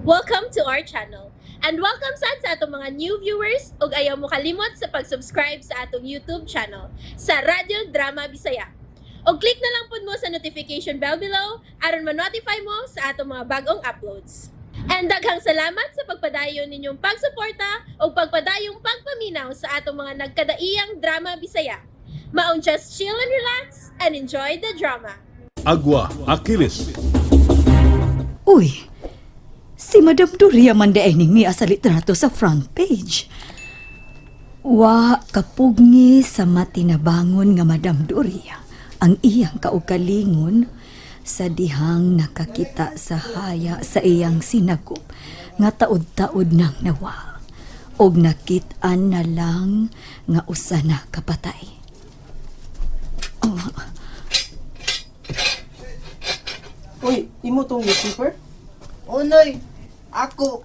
Welcome to our channel. And welcome sad sa atong mga new viewers ug ayaw mo kalimot sa pag-subscribe sa atong YouTube channel sa Radyo Drama Bisaya. Og click na lang pud mo sa notification bell below aron ma-notify mo sa atong mga bagong uploads. And daghang salamat sa pagpadayon ninyong pagsuporta ug pagpadayong pagpaminaw sa atong mga nagkadaiyang drama Bisaya. Maong just chill and relax and enjoy the drama. Agua Achilles. Uy, si Madam Doria man diay ning miya sa litrato sa front page. Wa kapugni sa matinabangon nga Madam Doria ang iyang kaugalingon sa dihang nakakita sa haya sa iyang sinagop nga taod-taod nang nawa og nakit-an na lang nga usa na kapatay. Uy, imo tong newspaper? Unoy, ako.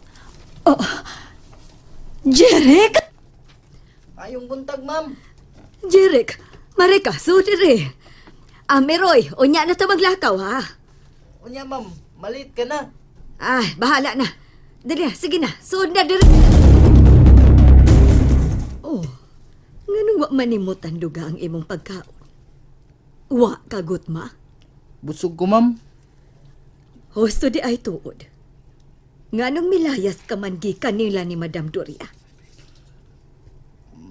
Jeric! Ayong buntag, ma'am. Jeric, marika, so dire. Ah, Meroy, unya na ta maglakaw, ha? Unya, ma'am, malit ka na. Ah, bahala na. Dali na, sige na. Suod na dire. Oh, nganong wa man nimo tanduga ang imong pagkaon? Wa kagot ma. Busog ko, ma'am. Husto di ay tuod. Nganong milayas ka man gikan nila ni Madam Doria?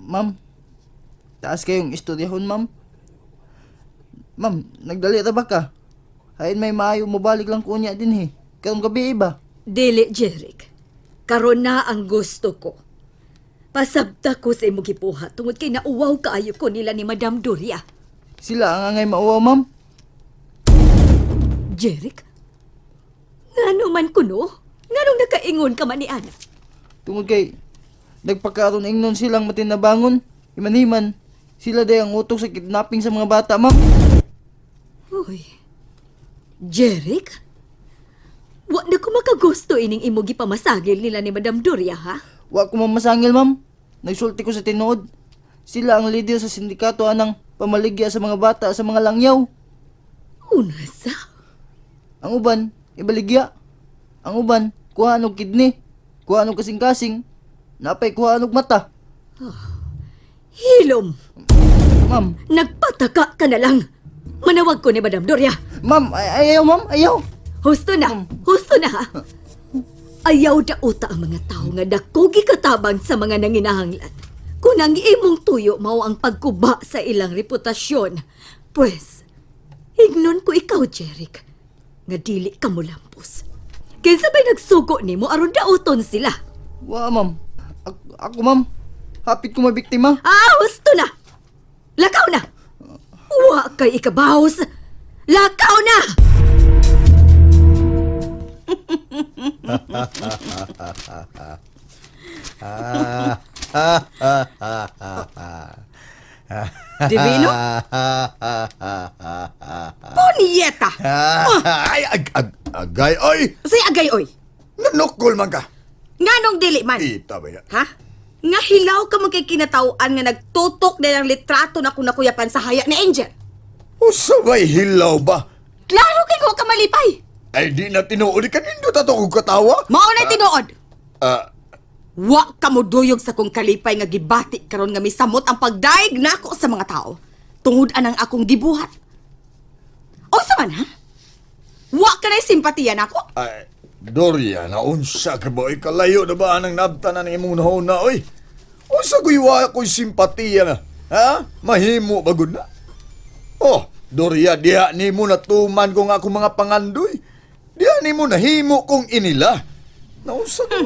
Ma'am, taas kayong estudyahon, ma'am. Ma'am, nagdali ra ba ka? Hain may maayo mobalik lang ko unya din he. Karong gabi iba. Dili, Jeric. Karon na ang gusto ko. Pasabta ko sa imong gibuhat tungod kay nauwaw kaayo ko nila ni Madam Doria. Sila ang angay mauwaw, ma'am. Jeric? Ngano man kuno? Nganong nakaingon ka man ni Ana? Tungod kay nagpakaroon ingnon silang matinabangon. Imaniman, sila day ang utok sa kidnapping sa mga bata, ma'am. Uy, Jeric? Wa na ko makagusto ining imo gipamasagil nila ni Madam Doria, ha? Wa ko mamasangil, ma'am. Nagsulti ko sa tinuod. Sila ang leader sa sindikato anang pamaligya sa mga bata sa mga langyaw. Una sa? Ang uban, ibaligya. Ang uban, kuhaan og kidney, kuhaan og kasing-kasing, napay kuhaan og mata. Hilom! Ma'am, Nagpataka ka na lang! Manawag ko ni Madam Doria. ma'am, ay ayaw ma'am, ayaw. Husto na! Husto na, ha? Ayaw dauta ang mga tao nga dako gikatabang sa mga nanginahanglan. Kung ang imong tuyo mao ang pagkuba sa ilang reputasyon, pues, hignon ko ikaw, Jeric, nga dili ka molampos. Kinsa ba'y nagsugo nimo aron dauton sila? Wa ma'am. Ako, ma'am, hapit ko mabiktima. Ah, husto na! Lakaw na! Wa kay ikabahos! Lakaw na! Divino? Ponieta! Ay, ag, ag, agay, oy! Say agay oy. Nanukol man ka! Nganong dili man? Ita ba ya? Ha? Nga hilaw ka man kay kinatawan nga nagtutok na ng litrato na kunakuyapan sa haya ni Angel. Usa ba'y hilaw ba? Klaro kay wa ka malipay. Ay, di na tinuod ka nindot ato kong katawa. Mao na tinuod. Ah, Wa ka mo duyog sa kong kalipay nga gibati karon nga misamot ang pagdaig nako sa mga tao. Tungod anang akong gibuhat. O sa man ha? Wa ka na simpatiya nako. ay, Doria, naunsa ka ba? Oy, kalayo na ba anang nabtanan ng imong nahuna, oy? Unsa ko'y wa ko'y simpatiya na? Ha? Mahimo ba gud na? Oh, Doria, diha nimo natuman ko nga akong mga pangandoy. Diha nimo nahimo kong inila. Naunsa ko?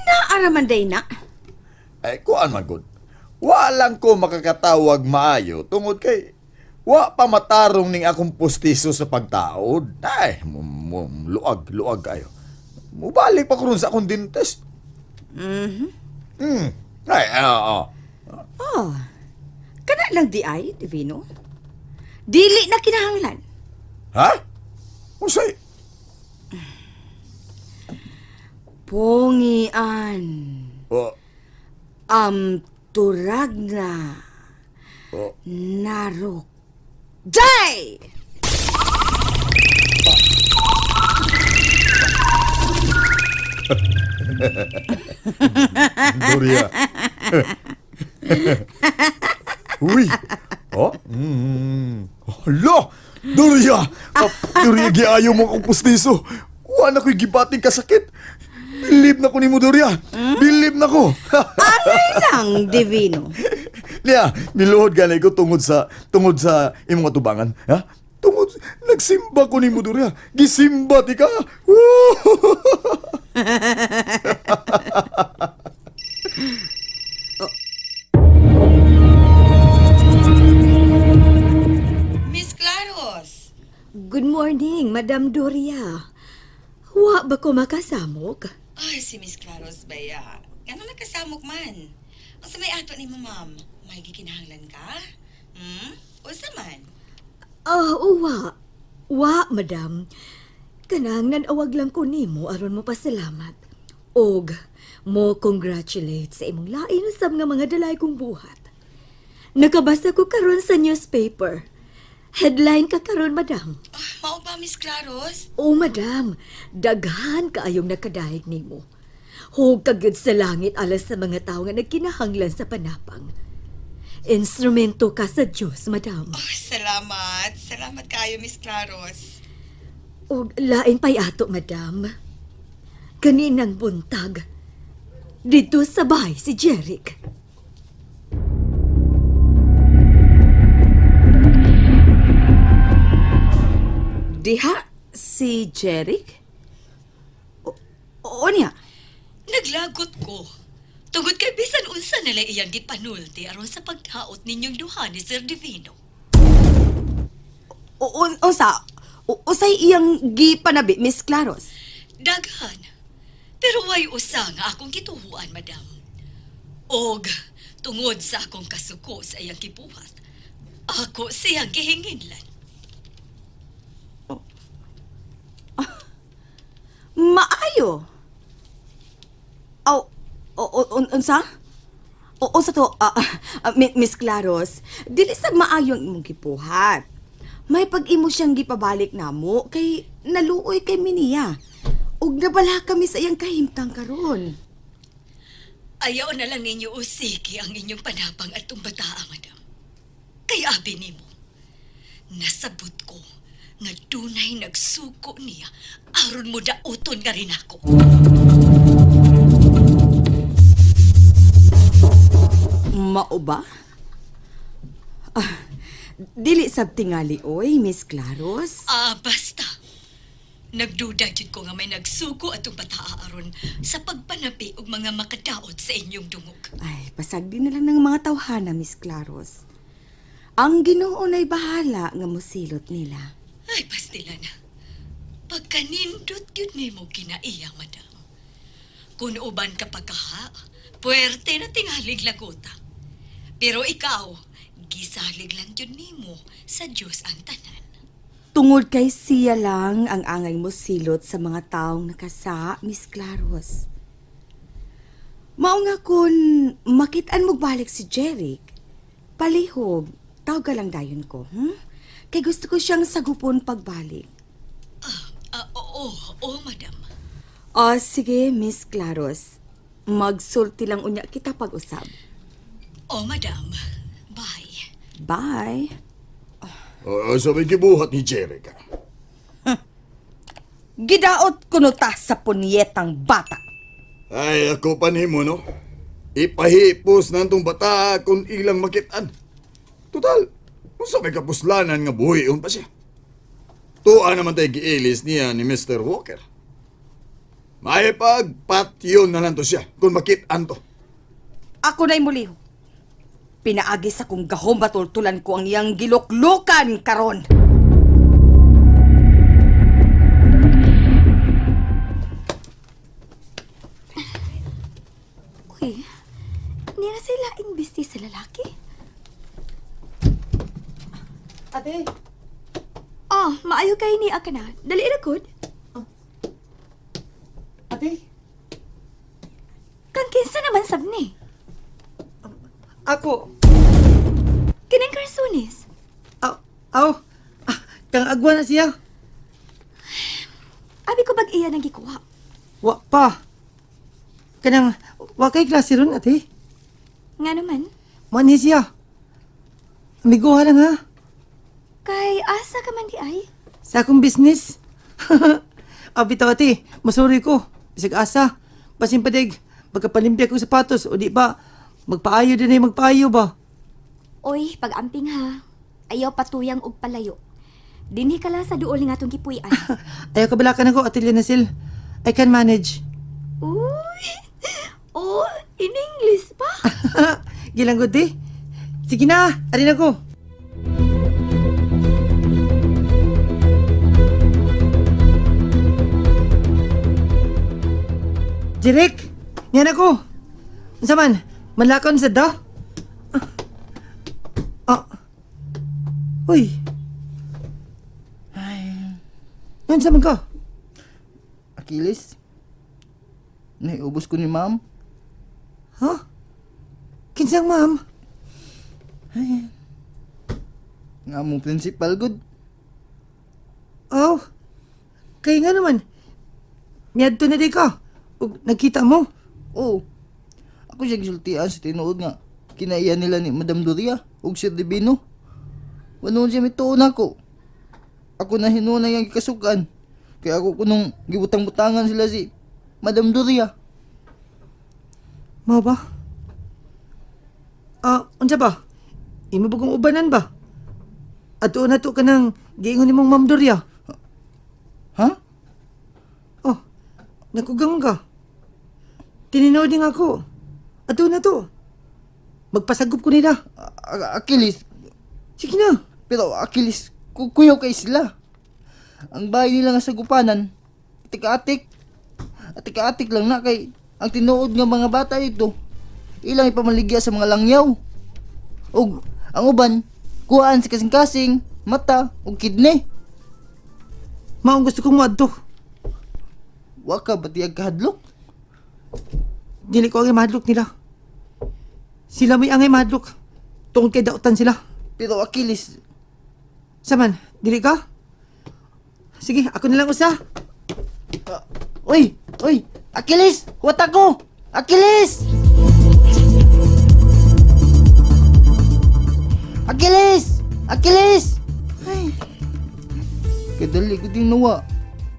Naaraman day na. Ay, kuan man gud. Wa lang ko makakatawag maayo tungod kay wa pa matarong ning akong pustiso sa pagtaod. Ay, luag, luag ayo. Mubalik pa ko ron sa akong dentist. Mhm. Ay, oo. Oh. Kana lang di ay, Divino. Dili na kinahanglan. Ha? Unsay? Pongian. Oh, Turag na. oh. Narok. Jay! Doria. Uy. Oh? Hala! Doria! Doria, giayo mo akong pustiso. Wa na ko'y gibating kasakit. Bilib na ko nimo, Doria. Bilib na ko. Aray lang, Divino. Niya, miluhod gani ko tungod sa imong atubangan, ha? Tungod nagsimba ko nimo, Doria. Gisimba ti ka. Woo! Miss Claros. Good morning, Madam Doria. Wa ba ko makasamok? Ay, si Miss Claros ba ya? Ano nagkasamok man? Unsa may ato ni mo, ma'am? May gikinahanglan ka? Hmm? Unsa man? Ah, uwa. Wa, madam. Kanang nanawag lang ko nimo aron mo pasalamat. Og mo congratulate sa imong lain usab nga mga dalay kong buhat. Nakabasa ko karon sa newspaper. Headline ka karon, madam. Ah, mao ba, Miss Claros? O madam, daghan kaayong nakadahig nimo. Hug ka gyud sa langit alas sa mga tawo nga nagkinahanglan sa panapang. Instrumento ka sa Dios, madam. Oh, salamat. Salamat kayo, Miss Claros. Og lain pa'y ato, madam. Kaninang buntag. Dito sa bahay si Jeric. Diha si Jeric? O, o niya? Naglagot ko. Tungod kay bisan unsa nila iyang gipanulti aron sa pagdaot ninyong duha ni Sir Divino. O, o, unsa? O, usay iyang gipanabi, Miss Claros? Daghan. Pero way usa nga akong gituhuan, madam. Og tungod sa akong kasuko sa iyang gibuhat, ako siyang gihinginlan. Maayo. Aw, o, o, unsa? O, unsa to, Miss Claros, dili sad maayo ang imong gipuhat. May pag-imo siyang gipabalik namo kay naluoy kay miniya. Ug nabala kami sa iyang kahimtang karon. Ayaw na lang ninyo usiki ang inyong panapang at bataa, madam. Kay abi nimo, nasabot ko nga dunay nagsuko niya aron mo dauton nga rin ako. Mao ba? Ah, dili sab tingali oy, Miss Claros. Ah, basta. Nagduda jud ko nga may nagsuko atong bataa aron sa pagpanabi og mga makadaot sa inyong dungog. Ay, pasag din na lang ng mga tawhana, Miss Claros. Ang Ginoo na'y bahala nga mosilot nila. Ay, pastila na. Pagkanindot yun nimo kinaiya, madam. Kung uban ka pagkaha, puwerte na tingalig lagota. Pero ikaw, gisalig lang yun nimo sa Diyos ang tanan. Tungod kay siya lang ang angay mo silot sa mga taong nakasa, Miss Claros. Mao nga kun makitaan mo balik si Jeric, palihog, tawag ka lang dayon ko, Kay gusto ko siyang sagupon pagbalik. Ah, oo, oo, madam. O sige, Miss Claros. Magsulti lang unya kita pag-usab. Oo, madam. Bye. Bye. Oo, sabi gibuhat ni Jerica. Gidaot kuno ta sa punyetang bata. Ay, ako pa nimo, no? Ipahipos na itong bata kung ilang makitaan. Total, kung sa may kapuslanan nga buhion pa siya. Tuwa naman tayo giilis niya ni Mr. Walker. May pagpatyon na lang to siya kung makitaan to. Ako na'y muliho. Pinaagi sa kong gahom batultulan ko ang iyang giluklukan karon. Uy, niya na sila imbesti sa lalaki. Ate, Oh, maayo kay ni ka na. Dali na gud. ate, Kang kinsa naman sab ni. ako. Kining karsunis. Aw, aw, ah, kang agwa na siya. Abi ko bag iya nang gikuha. Wa pa. Kanang, wa kay klase ron, ate. Nga naman, Mani siya. Amigoha lang ha. kay asa ka man di ay? Sa akong business. Abi bitaw ate, masuri ko. Bisag asa. Basin padig, magkapalimpya kong sapatos o di ba, magpaayo din ay magpaayo ba? Oy, pag-amping ha. Ayaw patuyang og palayo. Dinhi ka lang sa duol nga atong gipuy-an. Ayaw kabalakan ako, Ate Lenasil. I can manage. Uy! Oh, in English pa? Gilang gud eh. Sige na, arin ako. Jirek, yan ako. Unsa man, manlakaw sa da? Ah. Uy. Ay. Unsa man ka? Achilles, naiubos ko ni ma'am. Ha? Kinsang ma'am? Nga mo principal good. Oh, kaya nga naman. Miadto na di ka. Ug nagkita mo. Oo. Ako siya gisultian sa tinuod nga. Kinaiya nila ni Madam Doria ug Sir Divino. Wano siya mituon ako. Ako na hinunay ang gikasukan. Kaya ako kunong gibutang-butangan sila si Madam Doria. Mao ba? Ah, unsa ba? Imo ba kong ubanan ba? Ato na to ka ng giingon nimong Ma'am Doria. Ha? Oh, nakugang ka. Tininood nga ako. Ato na to. Magpasagop ko nila. Achilles, Sige na. pero Achilles, kukuyaw kay sila. Ang bahay nila nga sagupanan, atik-atik. Atik-atik lang na kay ang tinuod nga mga bata dito. Ilang ipamaligya sa mga langyaw. Og ang uban, kuhaan sa kasing-kasing, mata, ug kidney. Maong gusto kong moadto. Wa ka ba tiyag kahadlok? Dili ko angay mahadlok nila. Sila may angay mahadlok. Tungod kay dautan sila. Pero Achilles, Saman, dili ka? Sige, ako na lang usa. uy, uy, Achilles, huwat ako! Achilles! Achilles! Achilles! Ay, kadali ko din nawa.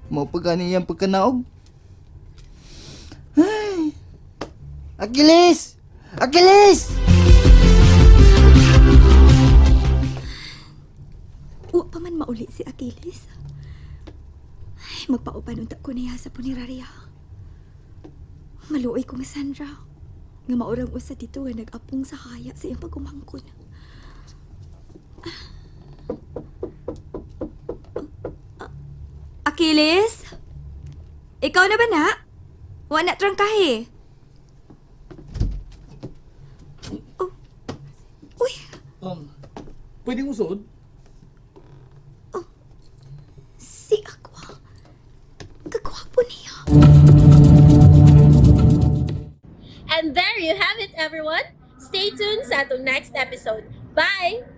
Mapagani iyang pagkanaog. Ay, Achilles! Achilles! Wa pa man mauli si Achilles. Ay, magpauban unta ko niya sa punerarya. Maluoy ko nga Sandra. Nga maurang usa dito nga nag-apong sa haya sa iyang pag-umangkon. Achilles? Ikaw na ba na? Wa na trangkahe. Oh. Uy, Pwedeng usod? si Aqua. Kagwapo niya. And there you have it, everyone. Stay tuned sa atong next episode. Bye!